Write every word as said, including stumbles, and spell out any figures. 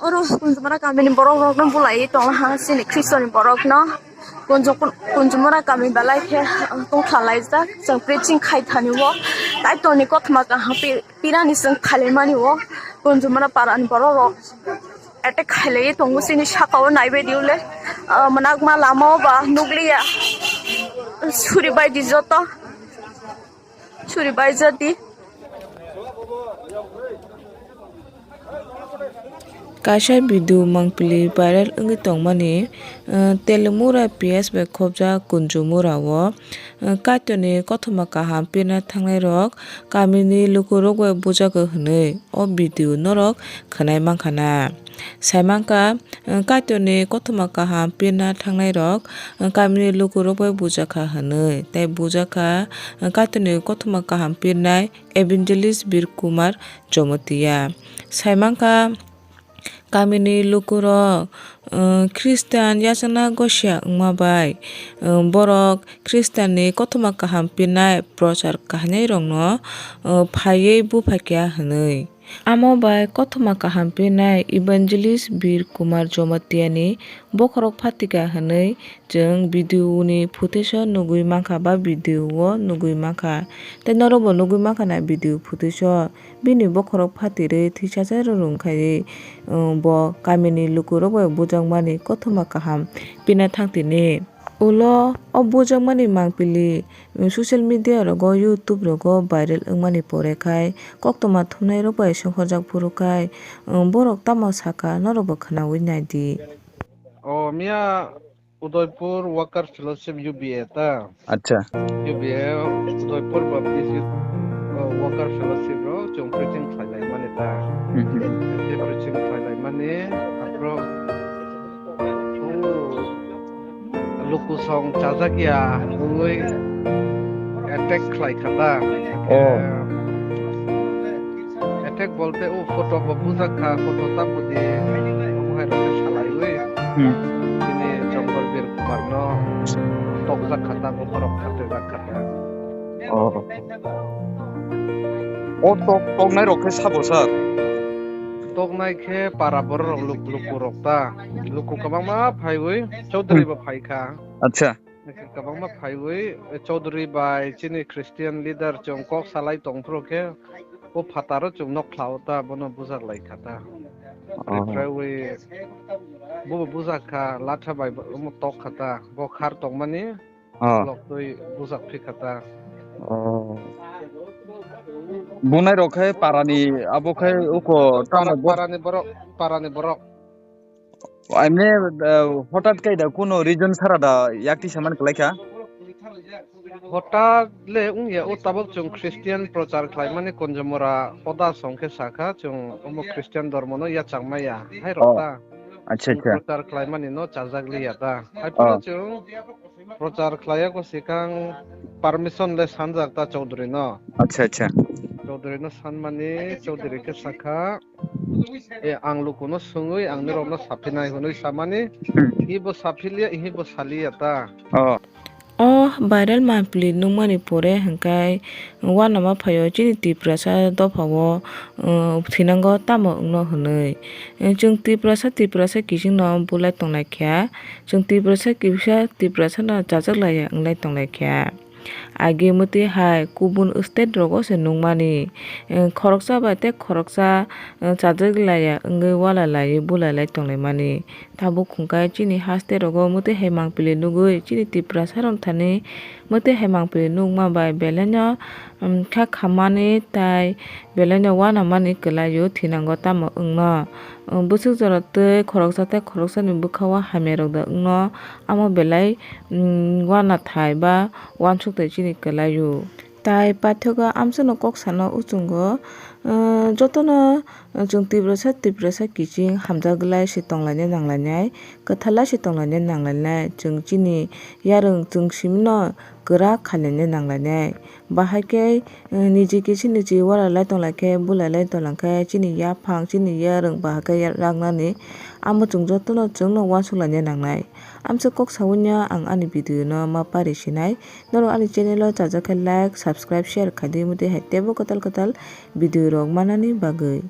Oro Kunjumara kamini borok rokno bulai tongha sini Khristoni borokno. Kunju-, Kunjumara kami belai khe tongkha laijak, chwng preaching khai thani o. Kaitorni kothoma kaham pi-, pirani chwng khailaimani o. Kunjumara parani borok rok attack khailaiwi tongo sini saka o naibaidi ule. Ah, mwnakma lama o ba nukliya. Suri baidi joto. Suri baijadi. Kaisa video mangpili viral wngwi tongmani, eh, Telemura P S bai khobjak Kunjumura o, eh, Kaitorni kothoma kaham pirna thangnairok kamini lukurok bai bujagwi hwnwi o video norok khwnai mankha na. Sai mankha, eh, Kaitorni kothoma kaham pirna thangnairok, eh, kamini lukurok bai bujakha hwnwi, tei bujakha, eh, Kaitorni kothoma kaham pirnai Evangelist Bir Kumar Jomotia. Sai mankha, kamini lukurok, eh, Khristan yachakna gosia wngma bai, eh, borok Khristanni kothoma kaham pirnai prochar khainairokno, eh, phaiwi buphaikha hwnwi. Amo bai kothoma kaham pirnai Evangelist Bir Kumar Jomatiani bokhorok phatikha hwnwi chwng video ni footage o nugwi mankha ba video o nugwi mankha. Tei norokbo nugwi mankha na video footage o bini bokhorok phatirwi thwisacha rwrwng khaiwi, um, bo kamini lukurok bai bujakmani kothoma kaham pina thang tini. Ulo o bujakmani mangpili, um, social media rogo, YouTube rogo viral wngmani pore khai koktwma thumnairok bai songkhorjak phuru khai, um, borok tamo sakha norokbo khwnawi naidi. O miya Udaipur Worker Fellowship U B A ta. Acha. U B A Udaipur Baptist Youth, uh, Worker Fellowship ro chwng preaching khlai lai mani ta. Mhm. Preaching khlai lai mani, aphro, oh, luku song chajak ya, ungui attack khlai kha ta. Oh. Attack bolte o photo bo bujak kha, photo ta budi omo hai rok khe salaiwi. Hmm. Chini Chongkor Bir Kumar no tokjak kha ta, bokhorok khatijak kha ta. Oh. O tok-, toknai rok khe sabo sir? Toknai khe para borok rok, luk-, luku rok ta. Luku kwbangma phaiwi, Chaudhary hmm bo phai kha. Acha. Kwbangma phaiwi, Chaudhary bai chini Christian leader chwng kok salai tongphuru khe, o phataro chwng nok khlao ta, bono bujak lai kha ta. Oh. Phaiwi, bobo bujak kha, latha bai bo-, omo tok kha ta, bo khar tongmani, oh, loktwi bujak phi kha ta. Oh. Bunai rok khai parani, abo khai uko para-, tamo bo- parani borok, parani borok. Emne, eh, hotat kai da kuno reason sara da yakti saman kwlai kha? Hotat le wngya, o tabok chwng Christian prochar khlaimani Konjomora hoda song khe sakha, chwng omo Christian dormo no yachak maya hai rok ta. Oh. Acha, acha. Prochar khlaimani no chajak liya ta. Hai phano, oh, chwng prochar khlaiya ko sikang permission le sanjak ta Chaudhary no. Acha, acha. Chaudhary no sanmani, Chaudhary khe sakha, "E, ang lukuno sungwi ang norokno saphinai," hwnwi samani, hmm, ibo saphiliya, ihibo saliya ta. Oh. O viral mangpili nukmani pore hwnkhe uanama phaio chini Tiprasa dophao, uh, thinango tamo wngno hwnwi. Chwng Tiprasa, Tiprasa kichingno bulai tonglaikha. Chwng Tiprasa kisa, Tiprasano chajak laiya wnglai tonglaikha. Age mwtwi hai kubun state rogo se nukmani, eh, khoroksa bai tei khoroksa, eh, chajak laiya wngwi wala laiwi bulai lai tonglaimani. Tabuk hwnkhe chini haste rogo mwtwi hai mangpili nugwi chini Tiprasa rok thani mwtwi hai mangpili nukma bai belaino, um, kha khammani tai belaino uanamani kwlaio thinango tamo wngno. Um, bwswk jora tei khoroksa tei khoroksani bwkhao hamya rok da wngno, amo belai, um, uanathai ba uansukthai chini kwlaio. Tai paithago amsano kok sana uchungo, uh, jotono, uh, chwng Tiprasa, Tiprasa kiching hamjak lai se tonglaina nanglainai, kwthar lai se tonglaina nanglainai, chwng chini yarwng chwng simino kwrak khaina nanglainai. Bahai khe, uh, niji kisi niji wala lai tonglaikhe, bulai lai tonglaikhe, chini yaphang, chini yarwng bahai khe ya-, raknani, amo chwng jotono chwngno uansuk laina nangnai. Amswk kok sawi no ang ani video no ma pari sinai. Norok ani channel o chajak khe like, subscribe, share khai di, motwi hai teibo kwtal kwtal video rok manani bagwi.